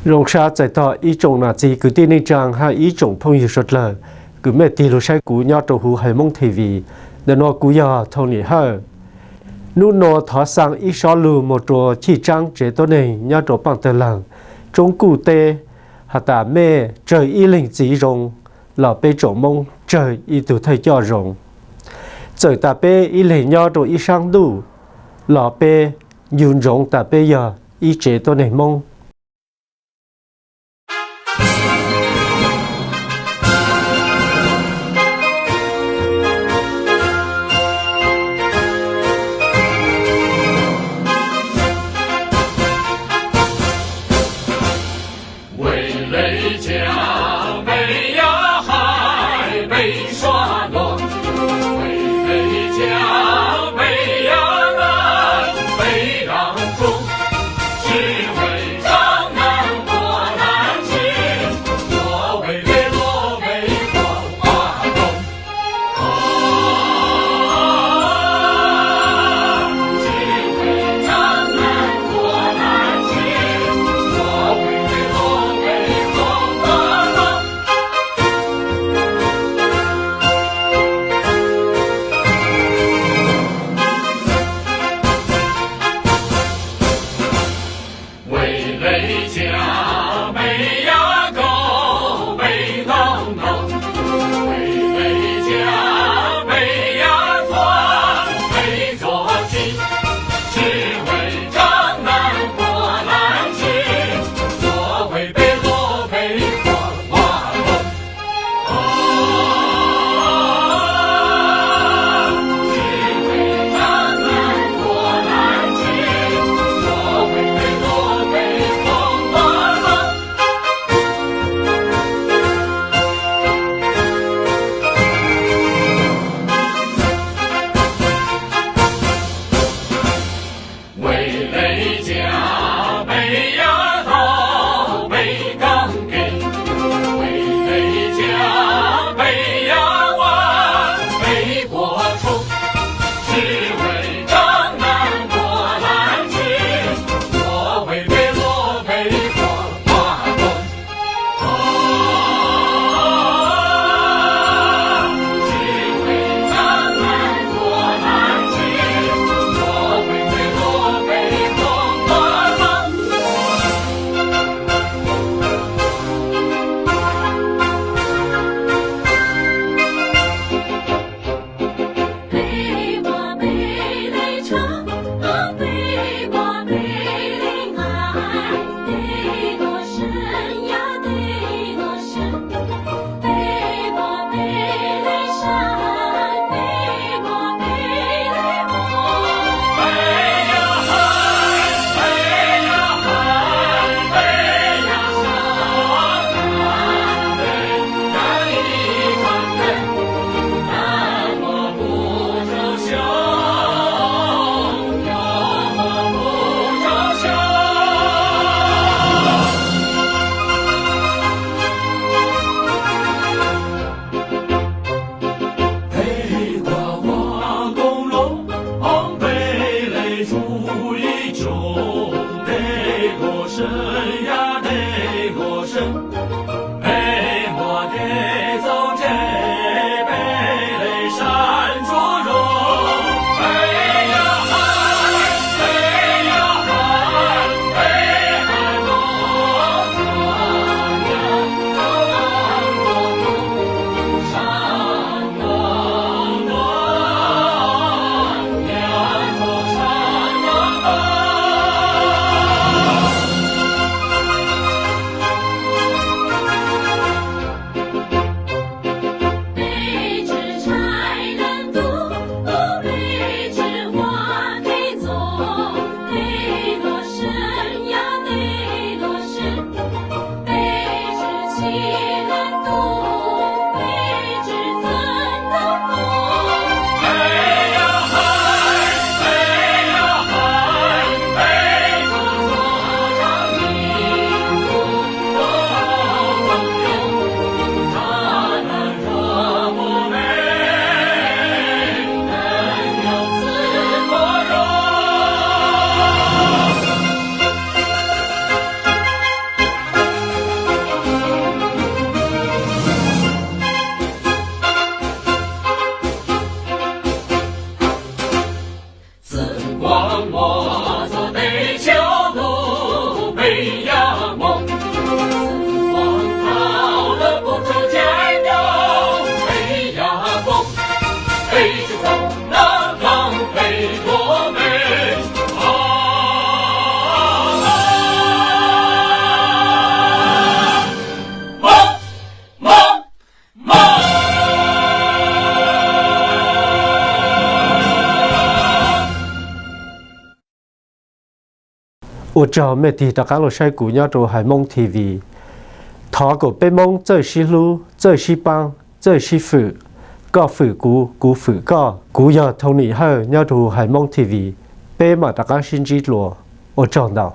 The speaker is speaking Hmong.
Zoo sab txais tos ib tsoom nam txiv kwv tij neej tsaa hab ib tsoom phooj ywg suav dlawg kws mej tig lug saib kuv nyob rua huv Hais Moob T V. Ntawm nuav kuv yog Thoo Nim Hawj. Nub nuav thov xaa ib sob lug moog rua Chij Tsaab tsev tuab neeg nyob rua Paaj Tawg Laag, Tsoob Kuj teb, has tas mej tsawg ib leeg txiv zoo los peb tsoom Moob tsawg ib tug thawj coj zoo. Txawm tas peb ib leeg nyob rua ib saab ntuj los peb yug ntsoov tas peb yog ib tsev tuab neeg Moob. Ua tsaug mej tig rov qaab lug saib kuv nyob rua Haiv Moob TV. Thov kuas peb Moob txawj sib hlub, txawj sib paab, txawj sib fwm, koj fwm kuv, kuv fwm koj. Kuv yog Tony Hawj nyob rua Haiv Moob TV. Peb maam rov qaab sib ntsib dlua. Ua tsaug ntau.